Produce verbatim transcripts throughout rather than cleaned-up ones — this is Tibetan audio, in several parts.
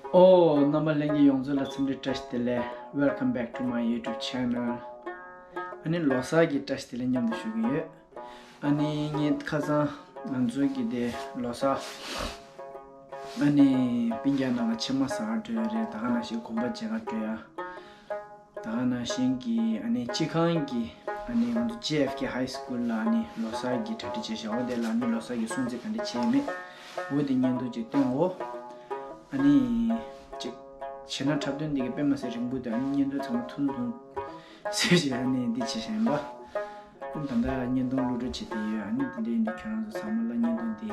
ཨོ། རྣམ་པ་ལྷན་རྒྱས་ཡོངས་རྫོགས་ལ་འཚམས་འདྲི་བཀྲ་ཤིས་བདེ་ལེགས། Welcome back to my YouTube channel. ཨ་ནི་ལོ་གསར་གྱི་བཀྲ་ཤིས་བདེ་ལེགས་སྙམ་དུ་ཞུ་གི་ཡོད། ཨ་ནི་ངས་ཁ་སང་ང་ཚོའི་གི་དེ་ལོ་གསར། ཨ་ནི་སྤུན་ཀྱག་རྣམས་ལ་ཕྱེ་མར་ཟ་གར་འགྲོ་ཡ་རེད། ད་ག་ནང་བཞིན་གོམ་པ་བརྗེ་གར་འགྲོ་ཡ། ད་ག་ནང་བཞིན་གྱི་ཨ་ནི་སྤྱི་ཁང་གི་ཨ་ནི་ང་ཚོ་ཇེ་ཨེཕ་ཁེ་ཧའི་སི་ཀུལ་ལ་ཨ་ནི་ལོ་གསར་གྱི་གྲ་སྒྲིག་བྱས་ཤག་འོ་དེ་ལ་ཨ་ནི་ལོ་གསར་གྱི་སྲུང་བརྩི་ག་འདྲ་བྱས་མེད། འོ་དེ་བརྙན་ཐུང་ཅིག་སྟོན་འོ། ཨ་ནི་ཅིག་བྱས་ན་འཁྲབ་སྟོན་འདི་གི་དཔེ་མ་སྲིད་རིང་པོ་དེ། ཨ་ནི་བརྙན་ཐུང་ཚང་མ་ཐུང་ཐུང་ཟེར་བྱས་ཨ་ནི་འདི་བྱས་བཞག་ཡིན་པ། ད་ལྟ་བརྙན་ཐུང་བླུག་འགྲོ་བྱེད་དེ་ཡོད། ཨ་ནི་དེ་འདྲ་ཡིན་དུས་ཁྱེད་རང་ཚོ་ཚང་མ་ལ་བརྙན་ཐུང་འདི་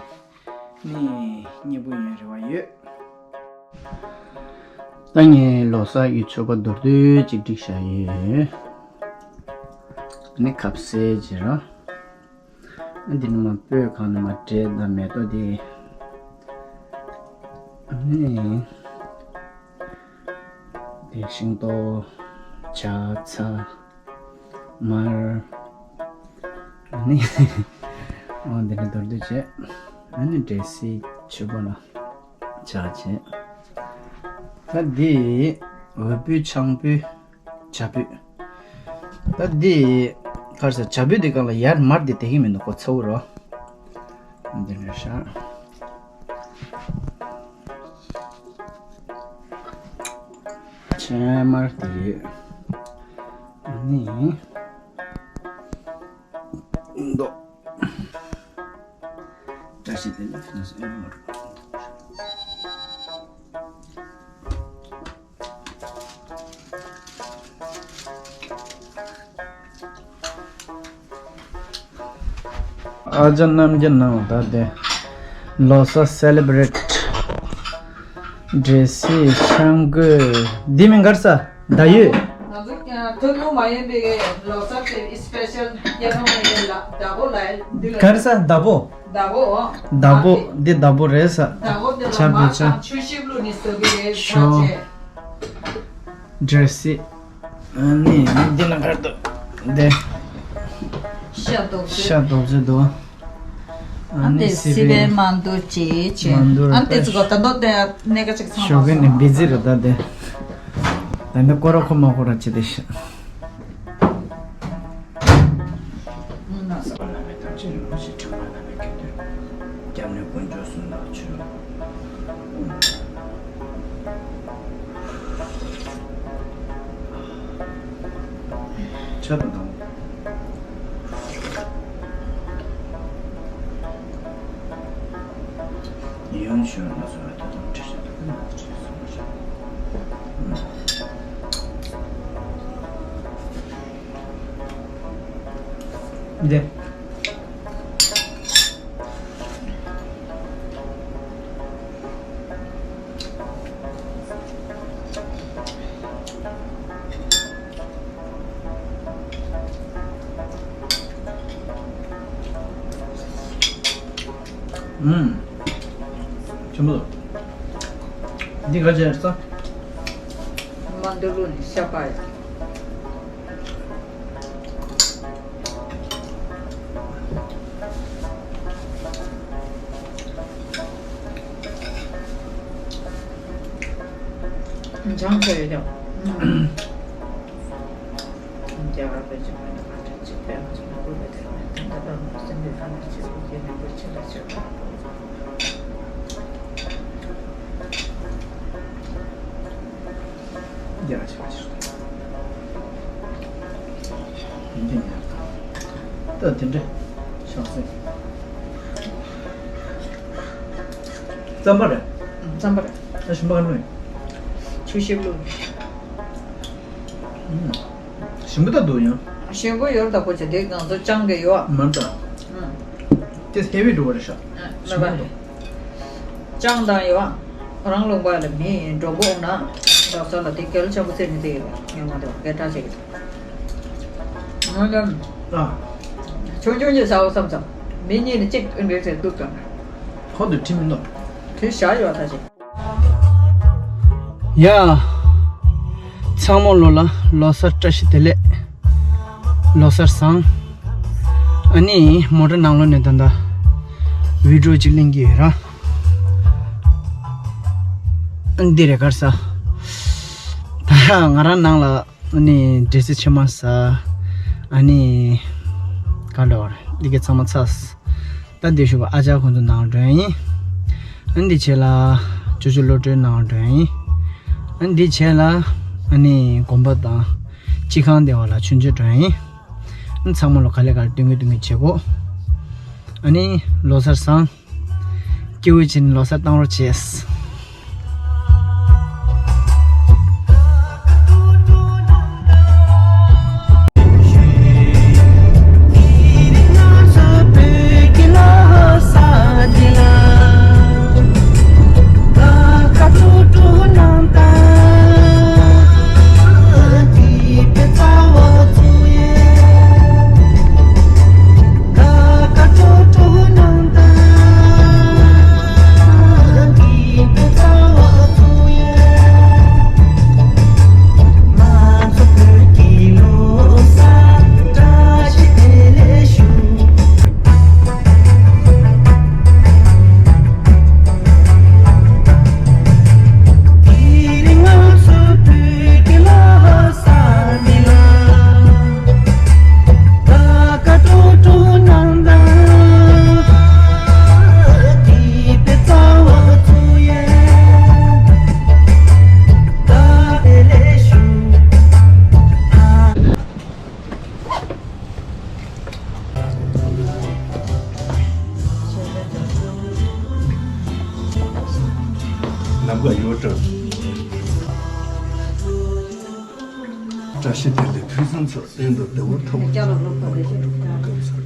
ནི་མཉེས་པོ་ཡོང་རེ་བ་ཡོད། ད་ངས་ལོ་གསར་གྱི་མཆོད་པ་མདོར་བསྡུས་ཅིག་བསྒྲིགས་བཞག་ཡོད། ཨ་ནི་ཁ་ཟས་ཅིག་ར། ཨ་འདི་ནི་མ་སྤོས་གང་ནི་མ་འབྲས་དང་མེ་ཏོག་དེ། ཨ་ནི་དེ་ཤིང་ཏོག་ཇ་ཚྭ། མར། ཨ་ནི་འོ་འདི་འདྲ་མདོར་བསྡུས་བྱས། ཨ་ནི་འབྲས་སིལ་མཆོད་པ་ལ་ཇ་བྱས། ད་འདི་འོ་སྤུས་ཆང་ཕུད་ཇ་ཕུད། ད་འདི་ག་རེ་ཟ། ཇ་ཕུད་འདི་སྒང་ལ་ཡར་མར་འདི་བསྡད་ཀྱི་མི་འདུག་གོ། ཚ་བོ་རོ། འདི་འདྲ་ཤག་ཕྱེ་མར་དེ་ཡོད། ཨ་ནི་མདོག་བཀྲ་ཤིས་བདེ་ལེགས་ཕུལ་ན་ཟེར་ཨེ་མ་རུ། ཨ་ཅག་རྣམ་རྒྱལ་ནང་ད་དེ་ལོ་གསར་སེ་ལེ་བྷི་རེཊ། འབྲས་སིལ་ཆང་བསྐོལ། འདི་མིང་ག་རེ་ཟ། ཟླ་འོད། ང་ཚོ་ཐོན་ལུང་མ་ཡིན་པའི་ལོ་གསར་དེ་སི་པེ་ཤལ་སྐྱེ་ཁམས་ཡིན་ལ། ཟླ་ཕོགས་ལ་འདི་ལ་ག་རེ་ཟ། ཟླ་ཕོགས། ཟླ་ཕོགས། ཟླ་ཕོགས། འདི་ཟླ་ཕོགས་རེད་ཟ། ཟླ་ཕོགས་དེ་ལ་ཇ་མར་བུ་ཇ། དང་ཆུ་ཞིབ་བླུགས་ནས་ཟ་གི་རེད། ཞོ། ཟ་བྱས། འབྲས་སིལ། ཨ་ནི་འདི་ན་གར་དུ་འདི་ཤ་རྡོག་ཤ་རྡོག་ཅིག་འདུག་ཨ་ནི་སི་པན་མ་འདུར་ཅིག་བྱས། མ་འདུར་ཨ་ནི་དེ་ཚོ་གོ་ད་མདོ་དེ་གནས་ཀ་ཅིག་ཚང་མ་ཞོགས་ཀས་ནས་བི་ཛི་རེད་ད་དེ། ད་ནི་སྐོར་ར་ཁོ་མ་ཁོ་ར་བྱེད་དེ་ཤ། བླ་མེད་ཐམས་ཅད་རིན་པོ་ཆེ། ཁྲི་མ་བླ་མེད་དགེ་འདུན། སྐྱབས་གནས་དཀོན་མཆོག་གསུམ་ལ་མཆོད། ཆ་དང་དང་། ཡིད་འོང་ཆོས་ལ་སོགས་པའི་ཐོས་དང་ཁྲིད་བྱེད་དང་། ཀུན་ནས་ཁྲིད་བྱེད་བསམ་པར་བྱ། འདི། ཨུམ། ཆེན་པོ་འདུག་འདི་ག་ཅེས་ས། མ་འདུག་ལུགས་ནི་ཤ་པ་ཡ། འཇང་ཆ་ཡོད་ཀྱང་། རྒྱ་གར་པའི་ཆོས་མེད་ན་མ་ཐུབ་ཅིག་པའི་ང་ཚོ་ནོར་བུ་ལས་ཐར་མེད་དོན་དག་རང་ལ་སེམས་པའི་ཐ་མལ་ཆེ་བའི་རྒྱན་ནས་བུ་ཆེ་ལ་ཆེ་བ། རྒྱ་ཆེ་བ་ཆེ་བ། འདི་ཉག་ད་དེ་འདྲ་ཤག་སེ། རྩམ་པ་རེད། རྩམ་པ་རེད། ཨ་ཞིམ་པ་ག་འདྲ་ཡིན། ཆུ་ཞིམ་ལུགས། ཞིམ་པོ་ད་འདུག་ཡང་། ཞིམ་པོ་ཡོད་ད་པོ་ཆ་དེ་ང་ཚོ་ཅང་གི་ཡོད། མ་འདྲ། དེ་ཧེ་བི་འགྲོ་བ་རེད་ཤག་ཞིམ་པོ་འདུག་ཅང་དང་ཡོད། རང་ལུང་པ་ལ་མི་འགྲོ་མགོ་འོང་ན། རོགས་ཚོ་ལ་དེ་གལ་ཆེན་པོ་བརྩི་ནས་དེ་ཡོད་ངས་མ་འདུག་སྐད་གྲགས་བྱེད་ཀྱི་འདུག་ང་ལ་ཨ། ཆུང་ཆུང་ཅིག་ཟ་འོ་བསམ་ཙང་། མི་གཉིས་ནི་གཅིག་འདྲེས་ཚེ་འདུག་ཙང་། ཁོ་དུ་ཁྲིམས་མི་འདུག་དེ་བཞག་ཡོད་ད་ཅིག་ཡ། ཚང་མ་ལོ་ལ་ལོ་གསར་བཀྲ་ཤིས་བདེ་ལེགས། ལོ་གསར་བཟང་། ཨ་ནི་མོ་ཊ་ནང་ལོགས་ནས་ད་ལྟ་བི་ཌིའོ་ཅིག་ལེན་གྱི་ཡོད་ར། འདི་རེད་གར་ས། ད་ང་རང་ནང་ལ་ཨ་ནི་འདྲེ་སི་ཕྱེ་མ་ཟ། ཨ་ནི་ག་ལོར་འདི་གའི་ཚང་མ་ཚ། ད་འདི་ཞུ་བ་ཨ་ཅག་ཁོང་ཚོ་ནང་འགྲོ་ཡིན། ཨ་ནི་འདི་བྱས་ལ་ཅོ་ཅོ་བློ་གྲོས་ནང་འགྲོ་ཡིན། ཨ་ནི་འདི་བྱས་ལ་ཨ་ནི་དགོན་པ་དང་སྤྱི་ཁང་སྡེ་བ་ལ་ཆུན་ཆོད་འགྲོ་ཡིན། ཨ་ནི་ཚང་མ་ལོ་ག་ལེ་ག་ལེ་སྟོན་གི་སྟོན་གི་བྱེད་གོ། ཨ་ནི་ལོ་གསར་བཟང་། སྐྱིད་པོ་བྱས་ནས་ལོ་གསར་བཏང་རོགས་བྱས། ནམ་མཁའ་ཡོད་གྲང་། བཀྲ་ཤིས་བདེ་ལེགས་ཕུན་སུམ་ཚོགས། གཏན་དུ་བདེ་བ་ཐོབ་པར་བྱ། སྐབས་སུ།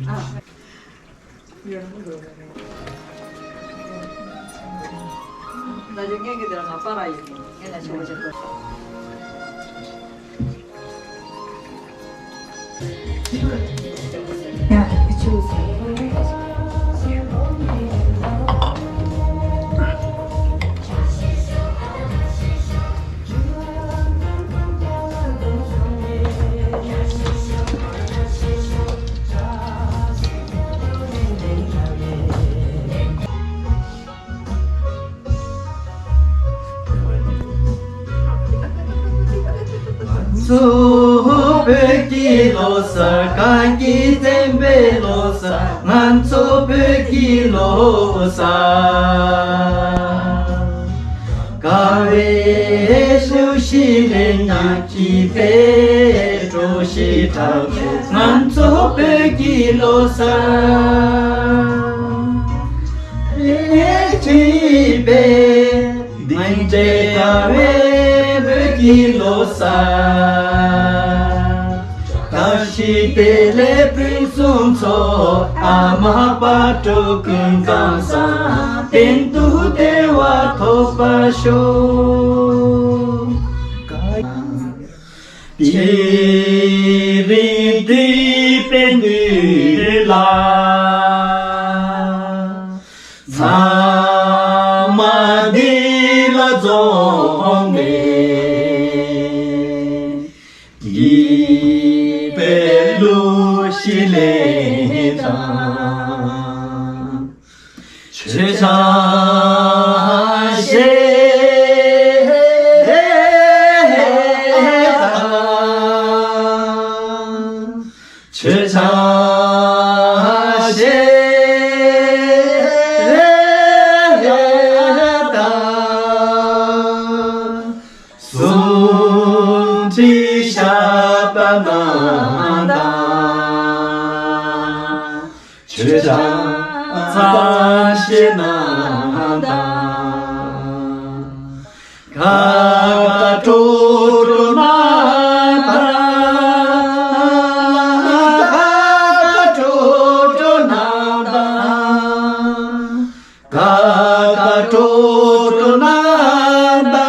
ང་ཚོ་བོད་ཀྱི་ལོ་གསར། གངས་ཀྱི་བཙན་པོའི་ལོ་གསར། ང་ཚོ་བོད་ཀྱི་ལོ་གསར། དགའ་བའི་གླུ་གཞས་ལེན། ཉམས་ཀྱི་དཔལ་འགྲོ་ཞེས་གྲགས། ང་ཚོ་བོད་ཀྱི་ལོ་གསར། ལེགས་བྲིས་པའི་སྡིངས་ཆའི་དགའ་བའི་བོད་ཀྱི་ལོ་གསར། བཀྲ་ཤིས་བདེ་ལེགས་ཕུན་སུམ་ཚོགས། ཨ་མ་དཔལ་སྤྲུལ་ཀུན་ཁམས་བཟང་། གཏན་དུ་བདེ་བ་ཐོབ་པར་ཤོག། དེ་རིང་འདས་པའི་དུས་ལ། ཚང་མ་འདི་ལ་འཛོམས་ནས། སྐྱིད་པའི་གླུ་གཞས་ལེན་དང་། མཆོད་ཆང་བཞེས་དང་། མཆོད་ཆང་བཞེས་དང་། སུམ་ཁྲི་ཞབས་པད་གནང་དང་། མཆོད་ཆང་ཚར་བཞེས་གནང་དང་། ཁ་ཁ་ཁྲོ་ཁྲོ་གནང་དང་། ཁ་ཁ་ཁྲོ་ཁྲོ་གནང་དང་། ཁ་ཁ་ཁྲོ་ཁྲོ་གནང་དང་།